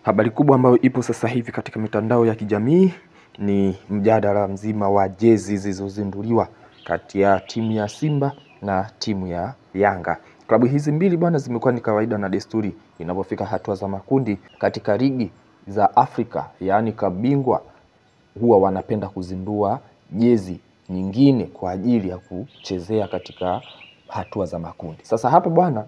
Habari kubwa ambayo ipo sasa hivi katika mitandao ya kijamii ni mjadala mzima wa jezi zilizozinduliwa kati ya timu ya Simba na timu ya Yanga. Klabu hizi mbili bwana zimekuwa ni kawaida na desturi inapofika hatua za makundi katika ligi za Afrika, yaani kabingwa, huwa wanapenda kuzindua jezi nyingine kwa ajili ya kuchezea katika hatua za makundi. Sasa hapa bwana,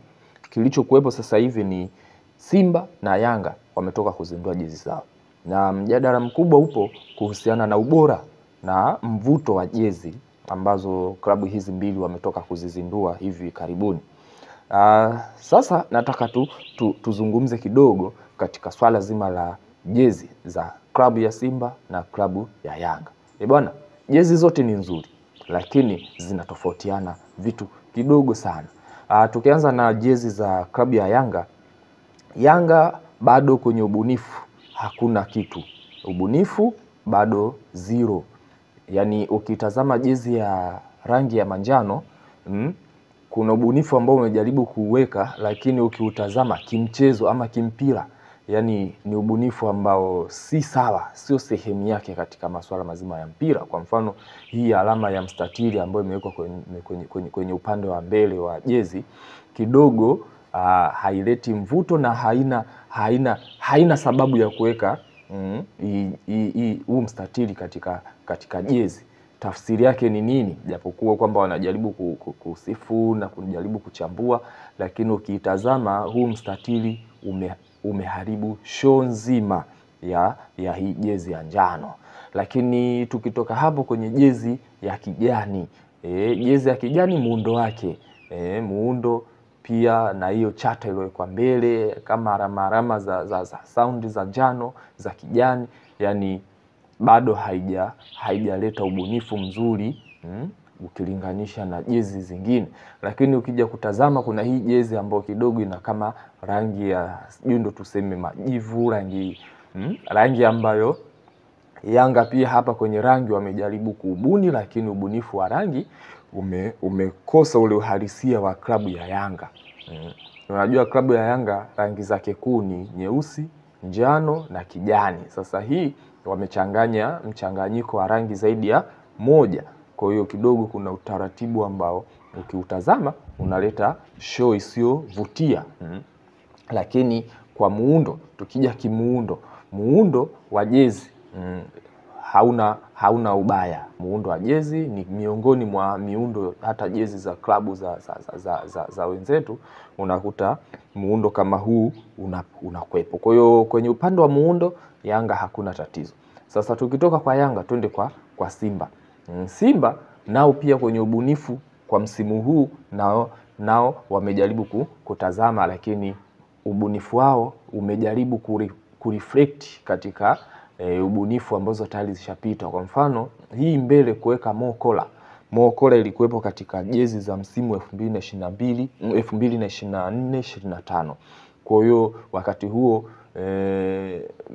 kilichokuwepo sasa hivi ni Simba na Yanga wametoka kuzindua jezi zao, na mjadala mkubwa upo kuhusiana na ubora na mvuto wa jezi ambazo klabu hizi mbili wametoka kuzizindua hivi karibuni. Sasa nataka tuzungumze kidogo katika swala zima la jezi za klabu ya Simba na klabu ya Yanga. Bwana, jezi zote ni nzuri, lakini zinatofautiana vitu kidogo sana. Tukianza na jezi za klabu ya Yanga, Yanga bado kwenye ubunifu hakuna kitu. Ubunifu bado zero. Yaani ukitazama jezi ya rangi ya manjano, kuna ubunifu ambao umejaribu kuuweka, lakini ukiutazama kimchezo ama kimpira, yani ni ubunifu ambao si sawa, sio sehemu yake katika masuala mazima ya mpira. Kwa mfano hii alama ya mstatili ambayo imewekwa kwenye upande wa mbele wa jezi kidogo haileti mvuto na haina sababu ya kuweka huu mstatili katika jezi. Tafsiri yake ni nini? Japokuwa kwamba wanajaribu kusifu na kujaribu kuchambua, lakini ukiitazama huu mstatili umeharibu show nzima ya hii jezi ya njano. Lakini tukitoka hapo kwenye jezi ya kijani, jezi ya kijani muundo wake, muundo pia na hiyo chata iliyowekwa mbele kama alama za sound za njano za kijani, yani bado haijaleta ubunifu mzuri ukilinganisha na jezi zingine. Lakini ukija kutazama kuna hii jezi ambayo kidogo ina kama rangi ya sijui ndo tuseme majivu, rangi ambayo Yanga pia hapa kwenye rangi wamejaribu kuubuni, lakini ubunifu wa rangi umekosa ule uhalisia wa klabu ya Yanga. Unajua klabu ya Yanga rangi zake kuu ni nyeusi, njano na kijani. Sasa hii wamechanganya mchanganyiko wa rangi zaidi ya moja. Kwa hiyo kidogo kuna utaratibu ambao ukiutazama unaleta show isiyovutia. Lakini kwa muundo, tukija kimuundo, muundo wa jezi hauna ubaya. Muundo wa jezi ni miongoni mwa miundo hata jezi za klabu za wenzetu, unakuta muundo kama huu unakuepo. Kwa hiyo kwenye upande wa muundo Yanga hakuna tatizo. Sasa tukitoka kwa Yanga twende kwa Simba. Simba nao pia kwenye ubunifu kwa msimu huu nao wamejaribu kutazama, lakini ubunifu wao umejaribu kureflect katika ubunifu ambazo tayari zishapita. Kwa mfano hii mbele kuweka Mokola. Mokola ilikuwepo katika jezi za msimu 2022, 2024, 25. Kwa hiyo wakati huo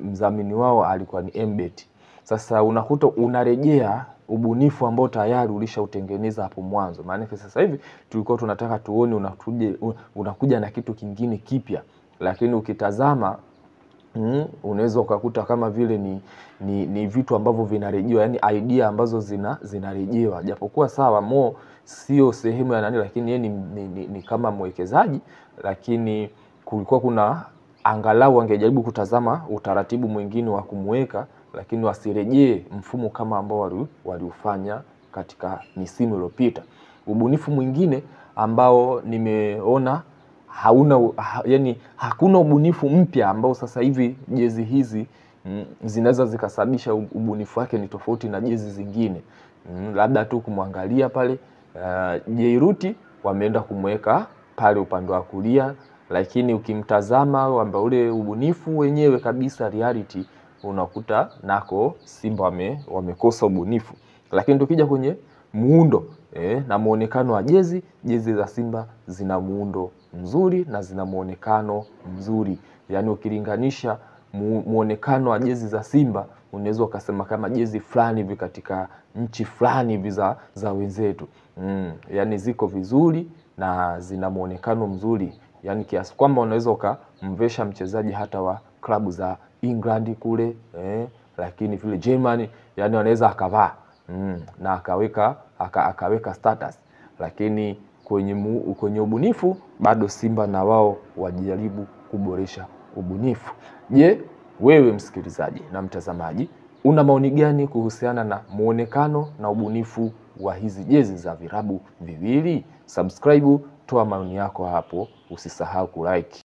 mdhamini wao alikuwa ni Mbet. Sasa unakuta unarejea ubunifu ambao tayari ulishautengeneza hapo mwanzo. Maana sasa hivi tulikuwa tunataka tuone unakuja na kitu kingine kipya, lakini ukitazama unaweza ukakuta kama vile ni vitu ambavyo vinarejewa, yani idea ambazo zinarejewa. Japokuwa sawa Mo sio sehemu ya nani, lakini yeye ni kama mwekezaji, lakini kulikuwa kuna angalau wangejaribu kutazama utaratibu mwingine wa kumweka, lakini wasirejee mfumo kama ambao waliufanya katika misimu iliyopita. Ubunifu mwingine ambao nimeona hauna, yani hakuna ubunifu mpya ambao sasa hivi jezi hizi zinaweza zikasababisha ubunifu wake ni tofauti na jezi zingine. Labda tu kumwangalia pale Jairuti wameenda kumweka pale upande wa kulia, lakini ukimtazama kwamba ule ubunifu wenyewe kabisa reality unakuta nako Simba wamekosa ubunifu. Lakini tukija kwenye muundo na muonekano wa jezi, jezi za Simba zina muundo mzuri na zina muonekano mzuri. Yaani ukilinganisha muonekano wa jezi za Simba unaweza ukasema kama jezi fulani hivi katika nchi fulani hivi za wenzetu. Yaani ziko vizuri na zina muonekano mzuri, yaani kiasi kwamba unaweza ukamvesha mchezaji hata wa klabu za England kule, lakini vile Germany, yani wanaweza akavaa na akaweka status, lakini kwenye ubunifu bado Simba na wao wajaribu kuboresha ubunifu. Je, wewe msikilizaji na mtazamaji una maoni gani kuhusiana na muonekano na ubunifu wa hizi jezi za virabu viwili? Subscribe, toa maoni yako hapo, usisahau kulike.